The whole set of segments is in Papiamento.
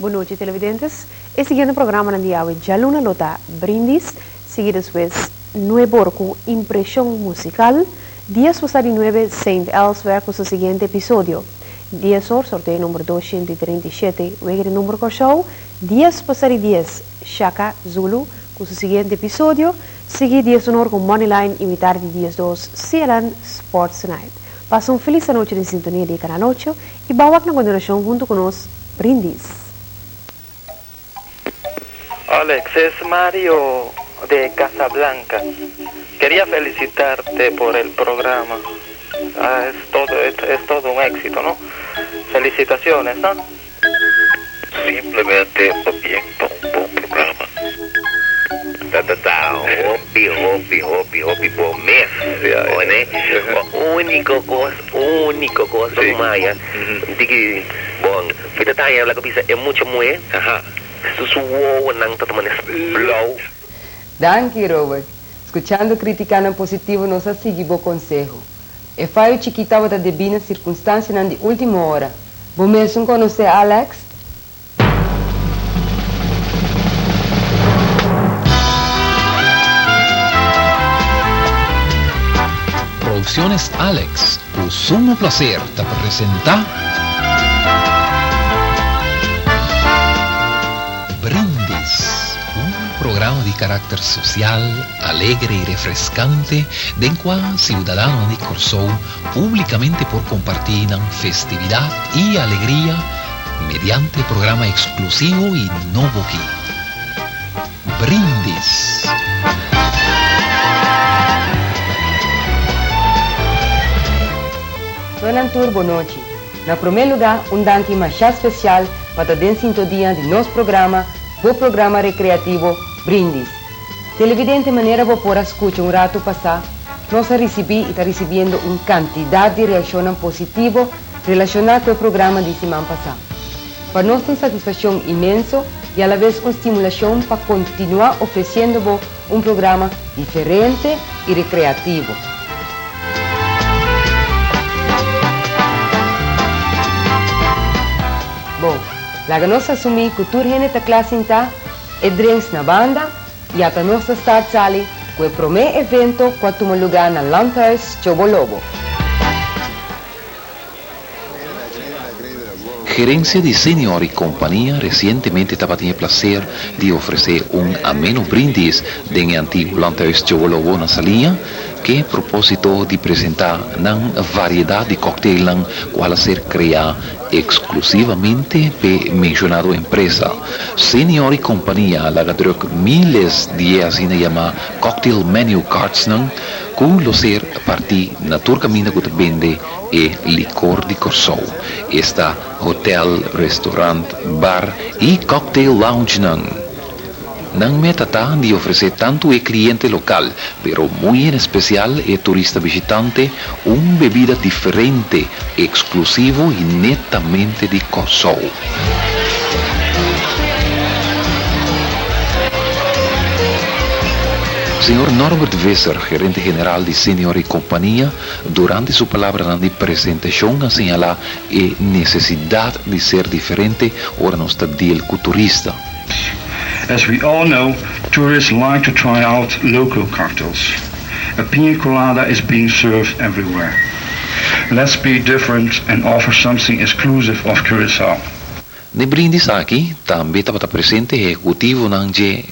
Bon nochi televidentes. E siguiente programanan di awe djaluna lo ta Brindis, sigui despues Nuebor ku Impreshon Musikal, dies pasá di nuebe Saint Elsewhere ku su siguiente episodio. Dies or sorteo number 237 Wega di Number Kòrsou, dies pasá di dies Shaka Zulu ku su siguiente episodio, sigui dies un or ku Moneyline i mitar di 12 CLN Sports Tonight. Pasa un felis anochi den sintonia di e Kanal ocho i bou wak na kontinuashon huntu ku nos Brindis. Alex, es Mario de Casablanca. Quería felicitarte por el programa. Ah, es todo, es, es todo un éxito, ¿no? Felicitaciones, ¿no? Simplemente pabien pa un bon programa. Ta ta ta hopi hopi hopi hopi bon mes oe unico cos unico cos pa cu maya diki bon mi ta taña laga bisa e mucha muhe su su wowonan ta ta mane blauw. Danki Robert. Skuchando kritikanan positivo nos a sigui bo konseho. E fayo chikí tabata debí na sirkunstansianan di último ora. Bo mesun konosé Alex? Producciones Alex cu sumo placer ta presenta Brindis, un programa di carácter social, alegre y refrescante den cua ciudadanonan di Corsou publicamente por comparti nan festividad y alegria mediante programa exclusivo y nobo ki. Brindis. Donan tur bonochi. Na promé lugá un danki mashá spesial pa ta den sintodia di nos programa, bo programa rekreativo, Brindis. Televidente manera bo por a skucha un ratu pasá, nos a risibí i ta risibiendo un kantidat di reakshonnan positivo relashoná ku e programa di siman pasá. Pa nos ta un satisfakshon inmenso i alabes un stimulashon pa kontinuá ofresiendo bo un programa diferente i rekreativo. Bon, laga nos asumí ku tur hende ta kla sintá, e drinks na banda i ata nos ta start sali ku e promé evento ku a tuma lugá na Landhuis Chobolobo. Gerencia di Senior y Compania recientemente tabatin e placer di ofrece un ameno brindis den e antiguo Landhuis Chobolobo na Saliña ke proposito di presenta nan variedad di cocktailnan cual a ser crea exclusivamente p'e mencionado empresa. Senior y Compania a laga druk miles di e asina yama cocktail menu cardsnan cu lo ser parti na tur caminda cu ta bende e licor di Kòrsou, esta hotel, restaurant, bar y cocktail loungenan. Nan meta ta di ofresé tantu e cliente local, pero muy en especial e turista bishitante, un bebida diferente, exclusivo y netamente di Kòrsou. Señor Norbert Visser, gerente general di Senior y Compania, Durante su palabranan di presentashon a señalá e nesesidat di ser diferente ora nos ta deal ku turista. As we all know, tourists like to try out local cocktails. A piña colada is being served everywhere. Let's be different and offer something exclusive of Curaçao. N'e brindis aki tambe tabata presente ehecutivonan dje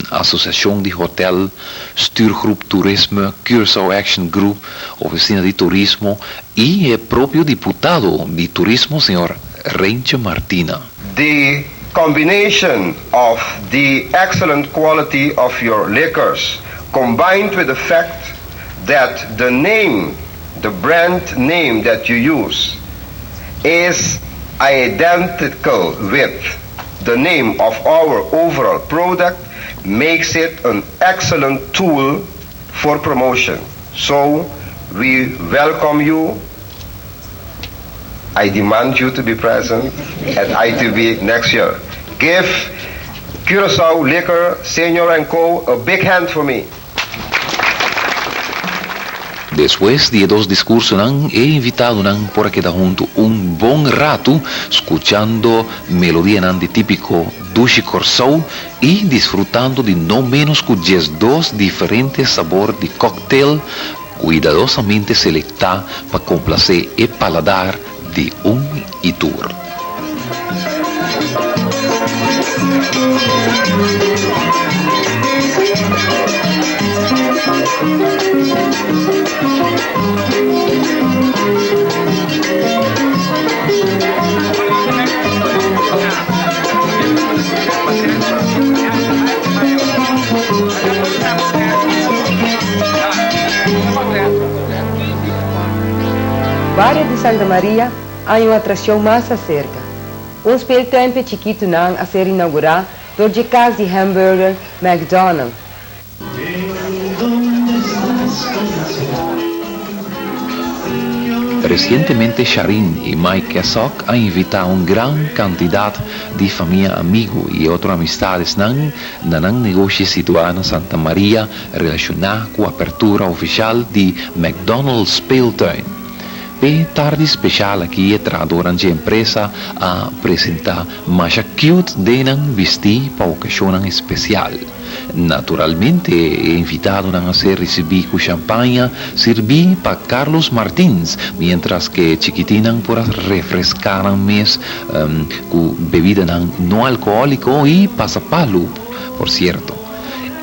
Asociacion di Hotel, Stuurgroep Toerisme, Curaçao Action Group, Oficina di Turismo y e propio diputado di Turismo señor Rentje Martina. The combination of the excellent quality of your liquors combined with the fact that the name, the brand name that you use is identical with the name of our overall product makes it an excellent tool for promotion. So we welcome you. I demand you to be present at ITB next year. Give Curaçao Liquor Senior and Co. a big hand for me. Despues di e dos diskursonan, e invitadonan por a keda huntu un bon ratu skuchando melodianan di típiko Dushi Kòrsou i disfrutando di no ménos ku 12 diferente sabor di kòktel kuidadosamente selektá pa komplasé e paladar di un i tur. Bario di Santa Maria hay un atraccion mas acerca. Un speeltuin pe chikitonan a ser inaugura door dje cas di hamburger McDonald's. Resientemente Sharin i Mike Kesok a invitá un gran kantidat di famia amigu i otro amistadesnan na nan negoshi situá na Santa Maria relashoná ku apertura ofishal di McDonald's Speeltuin. P'e tardi speshal aki e trahadornan dje empresa a presentá masha cute den nan bistí pa okashonnan espesial. Naturalmente e invitadonan a ser risibí ku shampaña sirbí pa Carlos Martins, miéntras ke chikitinnan por a refreská nan mes ku bebidanan no alkohóliko i pasapalu, por sierto.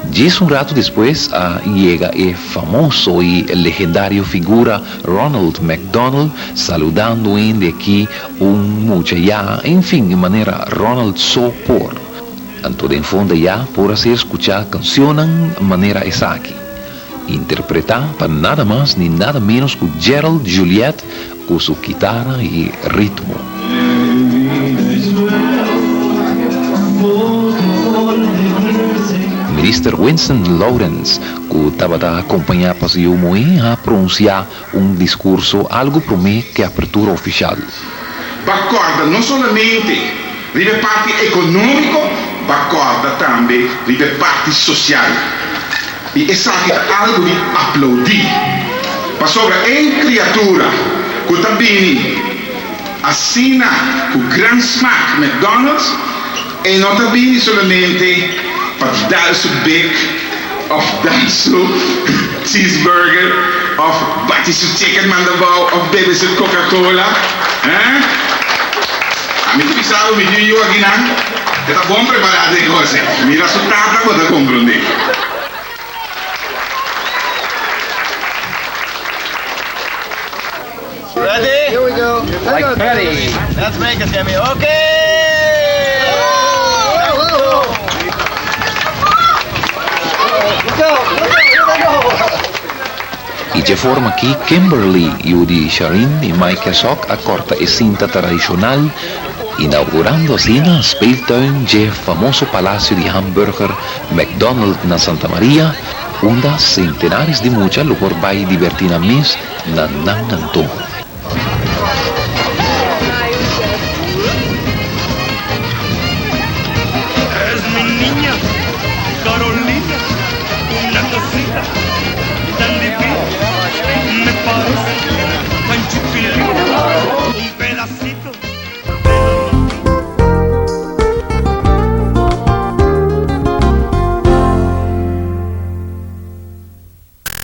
Djis un ratu despues a yega e famoso i legendario figura Ronald McDonald saludando hende aki un mucha ya, enfin manera Ronald so por. Anto den fonda ya por a ser skuchá kansionnan manera esaki, interpretá pa nada mas ni nada ménos ku Gerald Juliet ku su kitara i ritmo. Minister Winston Lawrence, ku tabata akompañá pa su yu muhé, a pronunsiá un diskurso algu promé ku e apertura ofishal. Ba kòrda no solamente riba e parti ekonómiko, ba kòrda tambe riba e parti sosial. I esaki ta algu di aploudí, pasobra e kriatura ku ta bini asina ku gran smak McDonald's, e no ta bini solamente pa dal su big òf dal su cheeseburger òf bati su chicken manda abou òf bebe su Coca-Cola. Hè? Ami ta bisa bo, mi tin un yu akinan, e ta bon prepará den kos ei. Mira su tata bo ta komprondé. Ready? Here we go. Like Patty. Let's make it, Jimmy. Okay! Look out! Look out! Here they go! I dje forma aki Kimberly, yu di Sharin i Mike Kesok a korta e sinta tradishonal, inaugurando asina speeltuin dje famoso palacio di hamburger McDonald na Santa Maria, unda sentenares di mucha lo por bai diberti nan mes na nan antoho.